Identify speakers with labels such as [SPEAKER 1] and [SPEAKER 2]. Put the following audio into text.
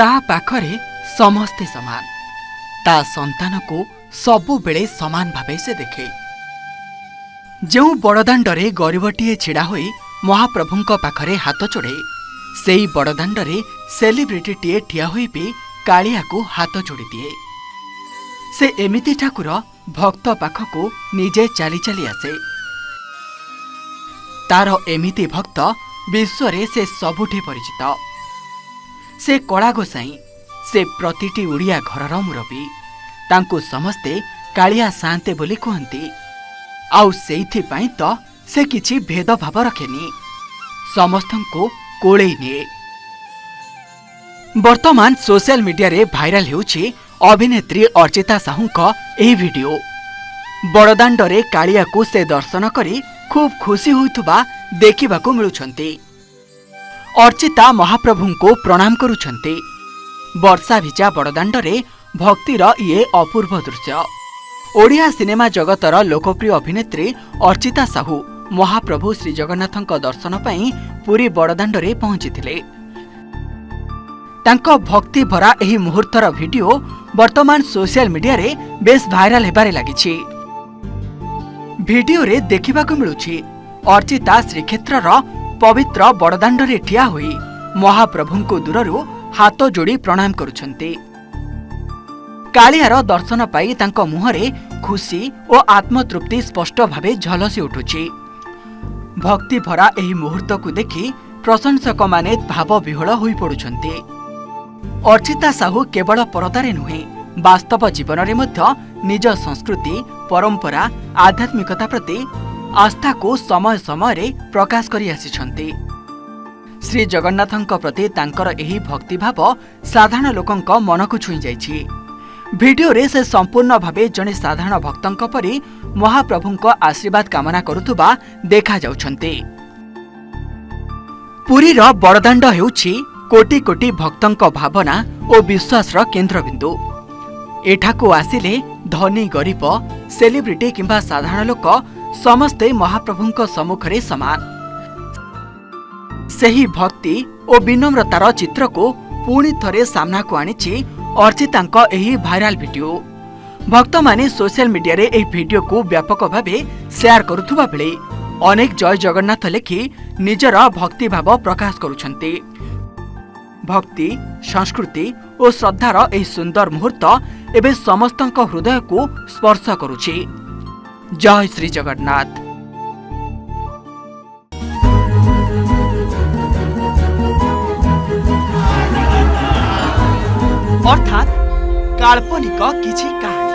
[SPEAKER 1] ତା ପାଖରେ ସମସ୍ତେ ସମାନ। ତା ସନ୍ତାନକୁ ସବୁବେଳେ ସମାନ ଭାବେ ସେ ଦେଖେ। ଯେଉଁ ବଡ଼ଦାଣ୍ଡରେ ଗରିବଟିଏ ଛିଡ଼ା ହୋଇ ମହାପ୍ରଭୁଙ୍କ ପାଖରେ ହାତ ଯୋଡ଼େ, ସେଇ ବଡ଼ଦାଣ୍ଡରେ ସେଲିବ୍ରିଟିଟିଏ ଠିଆ ହୋଇ ବି କାଳିଆକୁ ହାତ ଯୋଡ଼ିଦିଏ। ସେ ଏମିତି ଠାକୁର, ଭକ୍ତ ପାଖକୁ ନିଜେ ଚାଲି ଚାଲି ଆସେ। ତାର ଏମିତି ଭକ୍ତ ବିଶ୍ୱରେ ସେ ସବୁଠି ପରିଚିତ। ସେ କଳା ଗୋସାଇଁ, ସେ ପ୍ରତିଟି ଓଡ଼ିଆ ଘରର ମୁରବୀ। ତାଙ୍କୁ ସମସ୍ତେ କାଳିଆ ସାଆନ୍ତେ ବୋଲି କୁହନ୍ତି। ଆଉ ସେଇଥିପାଇଁ ତ ସେ କିଛି ଭେଦଭାବ ରଖେନି, ସମସ୍ତଙ୍କୁ କୋଳେଇ ନିଏ। ବର୍ତ୍ତମାନ ସୋସିଆଲ ମିଡିଆରେ ଭାଇରାଲ ହେଉଛି ଅଭିନେତ୍ରୀ ଅର୍ଚ୍ଚିତା ସାହୁଙ୍କ ଏହି ଭିଡିଓ। ବଡ଼ଦାଣ୍ଡରେ କାଳିଆକୁ ସେ ଦର୍ଶନ କରି ଖୁବ୍ ଖୁସି ହେଉଥିବା ଦେଖିବାକୁ ମିଳୁଛନ୍ତି। ଅର୍ଚ୍ଚିତା ମହାପ୍ରଭୁଙ୍କୁ ପ୍ରଣାମ କରୁଛନ୍ତି। ବର୍ଷା ଭିଜା ବଡ଼ଦାଣ୍ଡରେ ଭକ୍ତିର ଇଏ ଅପୂର୍ବ ଦୃଶ୍ୟ। ଓଡ଼ିଆ ସିନେମା ଜଗତର ଲୋକପ୍ରିୟ ଅଭିନେତ୍ରୀ ଅର୍ଚ୍ଚିତା ସାହୁ ମହାପ୍ରଭୁ ଶ୍ରୀଜଗନ୍ନାଥଙ୍କ ଦର୍ଶନ ପାଇଁ ପୁରୀ ବଡ଼ଦାଣ୍ଡରେ ପହଞ୍ଚିଥିଲେ। ତାଙ୍କ ଭକ୍ତିଭରା ଏହି ମୁହୂର୍ତ୍ତର ଭିଡିଓ ବର୍ତ୍ତମାନ ସୋସିଆଲ ମିଡିଆରେ ବେଶ୍ ଭାଇରାଲ ହେବାରେ ଲାଗିଛି। ଭିଡିଓରେ ଦେଖିବାକୁ ମିଳୁଛି, ଅର୍ଚ୍ଚିତା ଶ୍ରୀକ୍ଷେତ୍ରର ପବିତ୍ର ବଡ଼ଦାଣ୍ଡରେ ଠିଆ ହୋଇ ମହାପ୍ରଭୁଙ୍କୁ ଦୂରରୁ ହାତ ଯୋଡ଼ି ପ୍ରଣାମ କରୁଛନ୍ତି। କାଳିଆର ଦର୍ଶନ ପାଇ ତାଙ୍କ ମୁହଁରେ ଖୁସି ଓ ଆତ୍ମତୃପ୍ତି ସ୍ପଷ୍ଟ ଭାବେ ଝଲସି ଉଠୁଛି। ଭକ୍ତିଭରା ଏହି ମୁହୂର୍ତ୍ତକୁ ଦେଖି ପ୍ରଶଂସକମାନେ ଭାବବିହ୍ୱଳ ହୋଇପଡ଼ୁଛନ୍ତି। ଅର୍ଚ୍ଚିତା ସାହୁ କେବଳ ପରଦାରେ ନୁହେଁ, ବାସ୍ତବ ଜୀବନରେ ମଧ୍ୟ ନିଜ ସଂସ୍କୃତି, ପରମ୍ପରା, ଆଧ୍ୟାତ୍ମିକତା ପ୍ରତି ଆସ୍ଥାକୁ ସମୟ ସମୟରେ ପ୍ରକାଶ କରି ଆସିଛନ୍ତି। ଶ୍ରୀଜଗନ୍ନାଥଙ୍କ ପ୍ରତି ତାଙ୍କର ଏହି ଭକ୍ତିଭାବ ସାଧାରଣ ଲୋକଙ୍କ ମନକୁ ଛୁଇଁ ଯାଇଛି। ଭିଡିଓରେ ସେ ସମ୍ପୂର୍ଣ୍ଣ ଭାବେ ଜଣେ ସାଧାରଣ ଭକ୍ତଙ୍କ ପରି ମହାପ୍ରଭୁଙ୍କ ଆଶୀର୍ବାଦ କାମନା କରୁଥିବା ଦେଖାଯାଉଛନ୍ତି। ପୁରୀର ବଡ଼ଦାଣ୍ଡ ହେଉଛି କୋଟି କୋଟି ଭକ୍ତଙ୍କ ଭାବନା ଓ ବିଶ୍ୱାସର କେନ୍ଦ୍ରବିନ୍ଦୁ। ଏଠାକୁ ଆସିଲେ ଧନୀ, ଗରିବ, ସେଲିବ୍ରିଟି କିମ୍ବା ସାଧାରଣ ଲୋକ ସମସ୍ତେ ମହାପ୍ରଭୁଙ୍କ ସମ୍ମୁଖରେ ସମାନ। ସେହି ଭକ୍ତି ଓ ବିନମ୍ରତାର ଚିତ୍ରକୁ ପୁଣି ଥରେ ସାମ୍ନାକୁ ଆଣିଛି ଅର୍ଚ୍ଚିତାଙ୍କ ଏହି ଭାଇରାଲ ଭିଡିଓ। ଭକ୍ତମାନେ ସୋସିଆଲ ମିଡିଆରେ ଏହି ଭିଡିଓକୁ ବ୍ୟାପକ ଭାବେ ସେୟାର କରୁଥିବା ବେଳେ ଅନେକ ଜୟ ଜଗନ୍ନାଥ ଲେଖି ନିଜର ଭକ୍ତିଭାବ ପ୍ରକାଶ କରୁଛନ୍ତି। ଭକ୍ତି, ସଂସ୍କୃତି ଓ ଶ୍ରଦ୍ଧାର ଏହି ସୁନ୍ଦର ମୁହୂର୍ତ୍ତ ଏବେ ସମସ୍ତଙ୍କ ହୃଦୟକୁ ସ୍ପର୍ଶ କରୁଛି। ଜୟ ଶ୍ରୀ ଜଗନ୍ନାଥ। ଅର୍ଥାତ୍ କାଳ୍ପନିକ କିଛି କାହାଣୀ।